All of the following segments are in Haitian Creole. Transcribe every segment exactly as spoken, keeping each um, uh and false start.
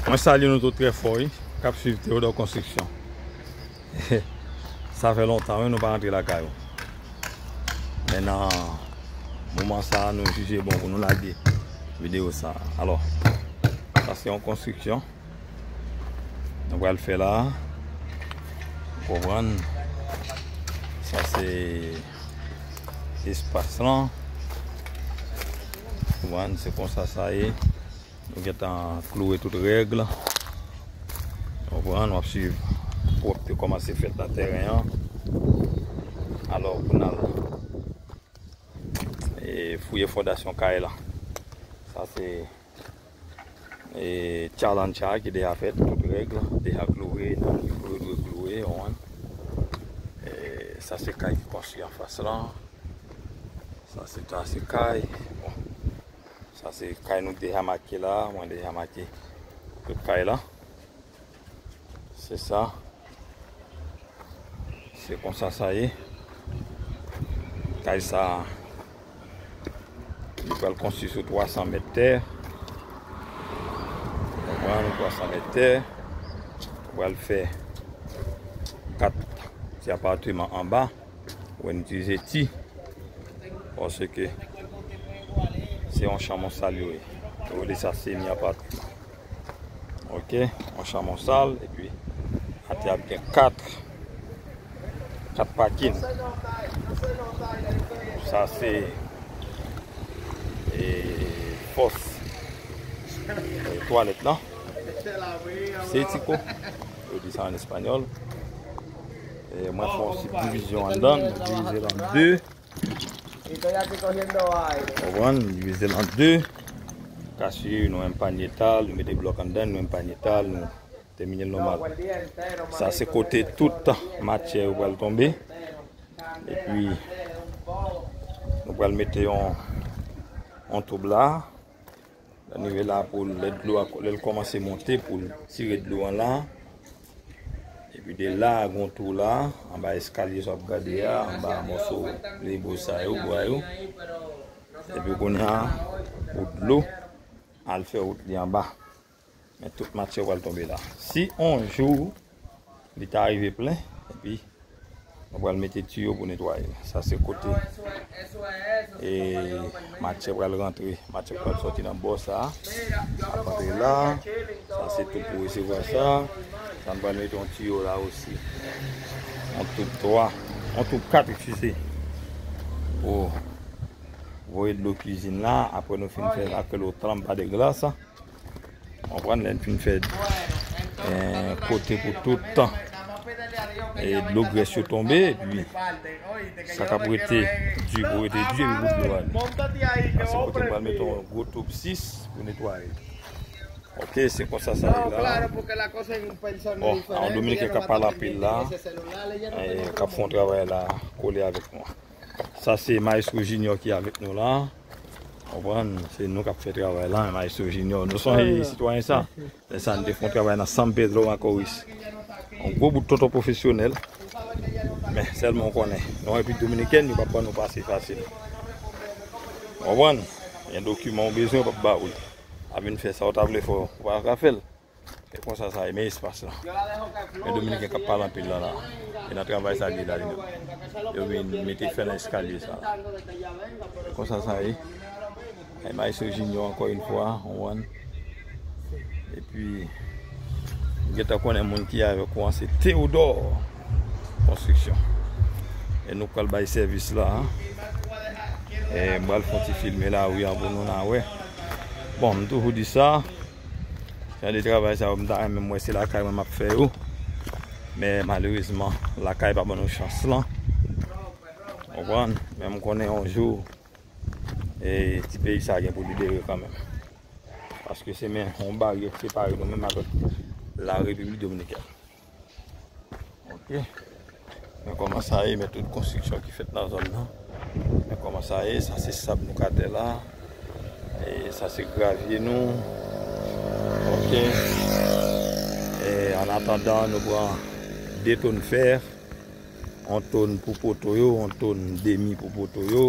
Mwen salye nou tout trè fò, wi, k ap swiv Théodore Construction. Sa fè lontan, wi, nou pa rantre lakay ou. Men nan moman sa a, nou jije bon pou nou lage videyo sa a. Alò, sa se yon konstriksyon nou pral fè la. Ou konprann? Sa se espas lan. Ou konprann? Se konsa sa ye. Nou gentan kloure tout règ. Ou konprann, w ap swiv pwòpte kòmanse fèt nan tèren an. Alò, pou n al, e, fouye fondasyon kay la. Sa se, e, challenge sa ki deja fèt, tout règ deja kloure nan nivo yo dwe kloure, ou konprann. E, sa se kay ki konstwi anfas lan. Sa se, sa se kay. Bon. Sa se kay nou deja make la, mwen deja make tout kay la. Se sa. Se konsa sa ye. Kay sa, li pral konstwi sou twa san mèt tè. Konprann, twa san mèt tè. Ou pral fè kat ti apatman anba. Ou wè, n itilize ti, paske se yon chanm, yon sal yo ye. Yo rele sa semi apatman. Ok, yon chanm, yon sal, epi atè ap gen kat, kat pakin. Sa se, e, fòs, e, twalèt lan. Se tiko. Yo di sa an espanyòl. E, mwen fè yon sibdivizyon anndan, mwen divize l an de. Konprann? Mwen divize l an de. Ka swiv, nou enpanye tal, nou mete blòk anndan, nou enpanye tal, nou tèmine l nòmal. Sa se kote tout matyè yo pral tonbe. Epi, nou pral mete yon, yon toub la. Lè n rive la pou lè dlo a, lè l kòmanse monte pou l tire dlo an la. Epi de la, gon twou la, anba eskalye sa w ap gade a, anba mòso lego sa yo, bwa yo. Epi kounye a, pou dlo al fè wout li anba. Men tout matyè pral tonbe la. Si on jou li ta rive plen, epi nou pral mete tiyo pou netwaye. Sa se kote, e, matyè pral rantre, matyè pral sòti nan bò sa. Sa ap rantre la. Sa se tou pou resevwa sa. Sa nou pral mete yon tiyo la osi. Yon twou twa, yon twou kat, eskize. Pou voye dlo kwizin la. Apre nou fin fè la ke lo trampa de glas. Konprann, lè n fin fè, eh, kote pou tout tan, e dlo grès yo tonbe, epi sa k ap rete di pou rete di, epi pou dlo ale. Sa se kote m pral mete yon gwo toub sis pou netwaye. Ok, se konsa sa ye la. Bon, a yon dominiken k ap pale anpil la, eh, k ap fè yon travay la, kole avèk mwen. Sa se Maestro Junior ki avèk nou la. Konprann, se nou k ap fè travay la, Maestro Junior. Nou sonje sitwayen sa? Lè sa, nou te fè yon travay nan San Pedro Macorís. Yon gwo bout tonton pwofesyonèl. Men sèlman w konnen, nou Repiblik Dominikèn, yo p ap ban nou pase fasil. Konprann? Gen dokiman w bezwen, yo p ap ba ou l. A vin fè sa w ta vle fè, ou pa ka fè l. E konsa sa ye, men espas la. Men dominiken k ap pale anpil la, la. E nan travay sa li ye la, li menm. Yo vin mete fè nan eskalye sa. E konsa sa ye. E Maestro Junior, ankò yon fwa, on one. Epi, ou gentan konnen moun ki avèk ou an, se Théodore Construction. E nou pral bay sèvis la. E m pral fè yon ti filme lari an pou nou na wè. Bon, m toujou di sa. Jan de travay sa yo, m ta renmen m wè se lakay mwen m ap fè yo. Men malerezman, lakay pa ban nou chans lan. Konprann? Men m konnen yon jou, e, ti peyi sa gen pou libere kanmenm. Paske se men yon baryè k separe nou menm avèk la Repiblik Dominikèn. Ok. Men kòman sa ye, men tout konstriksyon ki fèt nan zòn nan. Men kòman sa ye, sa se sab nou ka tè la. E sa se gravye nou. Ok. E an atandan, nou pran de tonn fè, yon tonn pou poto yo, yon tonn demi pou poto yo,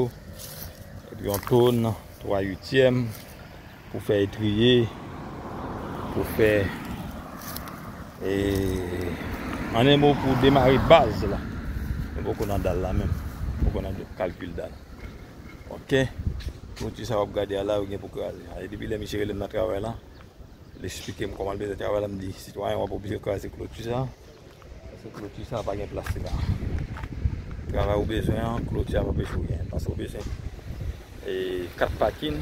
epi yon tonn twa uityèm pou fè etriye, pou fè E, an en mo, pou demare baz la, nou poko nan dal la menm. Poko nan kalkil dal. Ok. Kloti sa w ap gade a la, yo gen pou kraze. A, e depi lè misye rele m nan travay la, li eksplike m kòman l bezwen travay la, m di, sitwayen, w ap oblije kraze kloti sa. Paske kloti sa pa gen plas li la. Travay ou bezwen an, kloti a pa bezwen gen. Paske ou bezwen, e, kat pakin,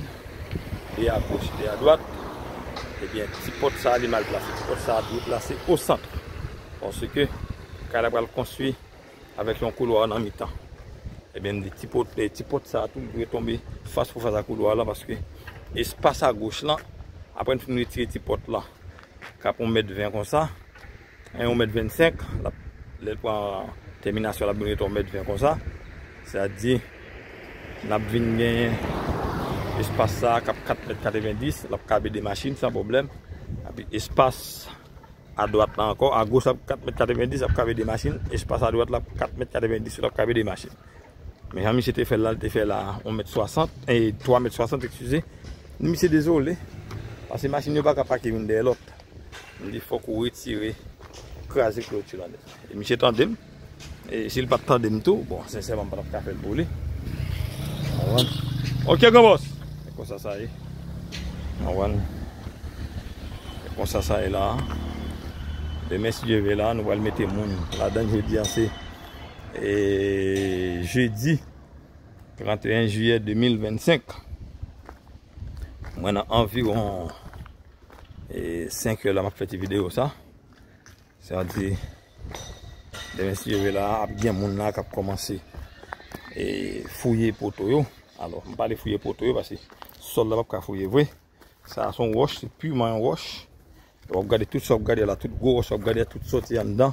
de a goch, de a dwat. Ebyen, ti pòt sa a li mal plase. Ti pòt sa a dwe plase o sant. Paske kay la pral konstwi avèk yon koulwa nan mitan. Ebyen, m di ti pòt, e, ti pòt sa a tou dwe tonbe fas pou fas a koulwa la, paske espas a goch lan, apre n fin retire ti pòt lan, k ap yon mèt ven konsa, yon mèt vennsenk, l ap, lè l pran tèminasyon, l ap vin ret yon mèt ven konsa. Sètadi, n ap vin genyen espas sa a k ap kat mèt katrevendis, l ap kabe de machin san pwoblèm. Epi espas a dwat la ankò, a goch ap kat mèt katrevendis, ap kabe de machin, espas a dwat la kat mèt katrevendis, l ap kabe de machin. Men jan misye te fè l la, li te fè la yon mèt swasant, e twa mèt swasant, eskize. Misye dezole, paske machin yo pa ka pake youn dèyè lòt. M di fòk ou retire, kraze kloti la nèt. E misye tande m. E si l pa t tande m tou, bon, sensèman, m pa t ap ka fè l pou li. Ou konprann? Ok, gran bòs. E konsa sa ye. Ou konprann? E konsa sa ye la. Demen, si Dye vle la, nou pral mete moun ladan l. Jodi a se, e, jedi trannteyen jiyè de mil vennsenk. Mwen nan anviwon, e, senk è la m ap fè ti videyo sa. Sa di, demen, si Dye vle la, ap gen moun la k ap kòmanse, e, fouye poto yo. Alò, m pale fouye poto yo paske sòl la p ap ka fouye vre. Sa a se yon wòch, se piman yon wòch. W ap gade tout sa w ap gade la, tout gwo wòch w ap gade a, tout sòti anndan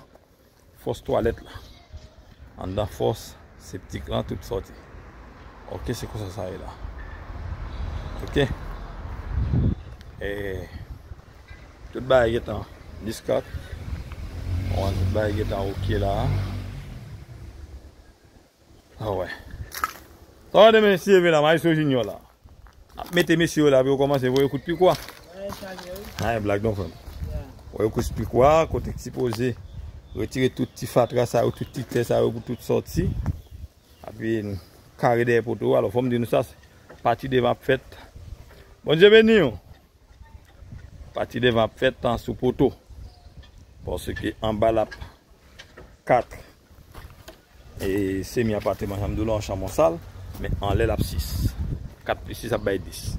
fòs twalèt la. Anndan fòs septik lan, tout sòti. Ok, se konsa sa ye la. Ok. E, tout bagay gentan diskat. Bon, tout bagay gentan ok la. Ah wè. Sa w demen, si Dye vle la, Maestro Junior la. Ap mete mesye yo la, pou yo kòmanse voye kout pikwa. Ay, blag non, frè m. Voye kout pikwa, kote k sipoze retire tout ti fatra sa yo, tout ti tè sa yo pou tout sòti. Epi kare dèyè poto. Alò, fò m di nou sa, pati devan ap fèt. Bondye beni w. Pati devan ap fèt tan sou poto. Paske anba l ap kat, e, semi apateman, jan m di w la, yon chanm, yon sal, men anlè l ap sis. Kat plis sis ap bay dis.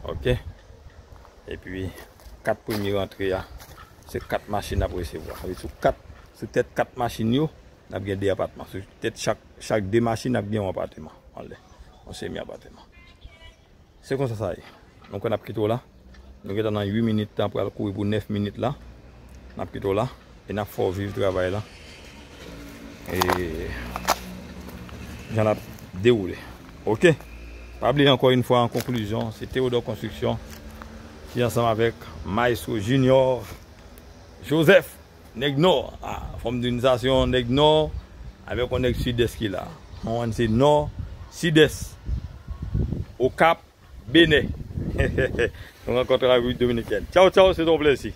Ok? Epi, kat premye rantre a, se kat machin n ap resevwa. Sa vle di sou kat, sou tèt kat machin yo, n ap gen de apatman. Sou tèt chak, chak de machin, n ap gen yon apateman anlè. Yon semi apateman. Se konsa sa ye. Nou kwè n ap kite w la. Nou gentan nan uit minit, tan pral kouri pou nèf minit la. N ap kite w la. E n ap fè w viv travay la. E jan l ap dewoule. Ok? Pa bliye ankò yon fwa, an konklizyon, se Théodore Construction ki ansanm avèk Maestro Junior Joseph. Nèg Nò. Ah, fò m di n sa, se yon nèg Nò avèk yon nèg Sidès ki la. Mwen, se Nò, Sidès, Okap, Benè. Nou rankontre an Repiblik Dominikèn. Tchaw, tchaw, se te yon plezi.